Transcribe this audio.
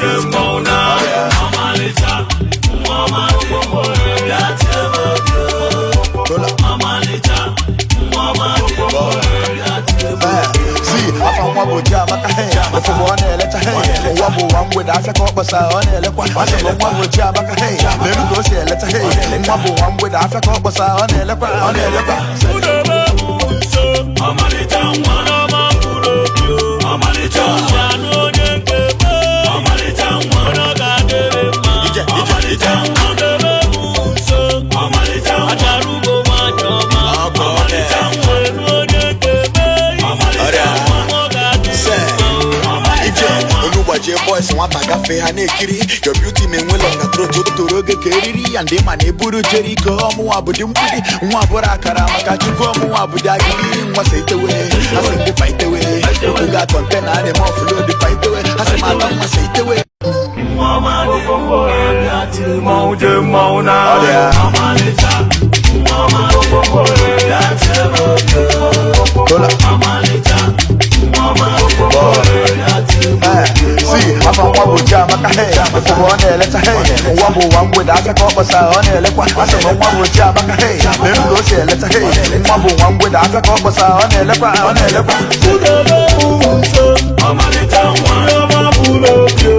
Je mmọnwụ na ọmalịcha nwa ọma dị mma, bịa tie m obi o. Ọmalịcha nwa ọma dị mma, bịa tie m obi. Si afa nwa bụ Chiamaka, hey. Ụfụbụ ọ na-elecha, hey. Ụwa bụ ụwa mgbede, afịa ka ọ kpọsa, ọ na-elekwa. Asị m nwa bụ Chiamaka, hey. N'elu ka o si elecha, hey. Nwa bụ ụwa mgbede, afịa ka ọ kpọsa, ọ na-elekwa, ọ na-elekwa. Kpụdobe m nso, ọmalịcha nwa ọma mkpụrụ obi o. Ọmalịcha nwa anụ onye nke m o. Ọmalịcha nwa onye ọ ga-adịrị mma. Ije, ije. Ọmalịcha nwa, kpụdobe m nso, ọmalịcha nwa achara ugbo nwanyị ọma. Ọmalịcha nwa elu onye nke m o. Ọmalịcha nwa ọ ga-adịrị mma. Ije olu gbajie, boys nwata gafee, ha na-ekiri your beauty ma enwela ọga trot toro oge ka eriri ya ndị ma na eburu Jeriko. Ọmụnwa bụ dị mgbidi, nwa bụrụ akara maka Chukwu. Ọmụnwa bụ dị agidi, nwa sa itewe, asị ndị pa itewe oge container a na-eme offload pa itewe, asị m ata nwa sa itewe. Nwa ọma dị mma, bịa tie m mmọnwụ je mmọnwụ na Ọ dị ya. Ọmalịcha nwa ọma dị mma, bịa tie m obi o. Hola. Ọmalịcha nwa ọma dị mma, bịa tie m obi. Si afa nwa bụ Chiamaka, hey. Ụfụbụ ọ na-elecha, hey. Ụwa bụ ụwa mgbede, afịa ka ọ kpọsa, ọ na-elekwa. Asị m nwa bụ Chiamaka, hey. N'elu ka o si elecha, hey. Nwa bụ ụwa mgbede, afịa ka ọ kpọsa, ọ na-elekwa, ọ na-elekwa. Kpụdobe m nso, ọmalịcha nwa ọma mkpụrụ obi.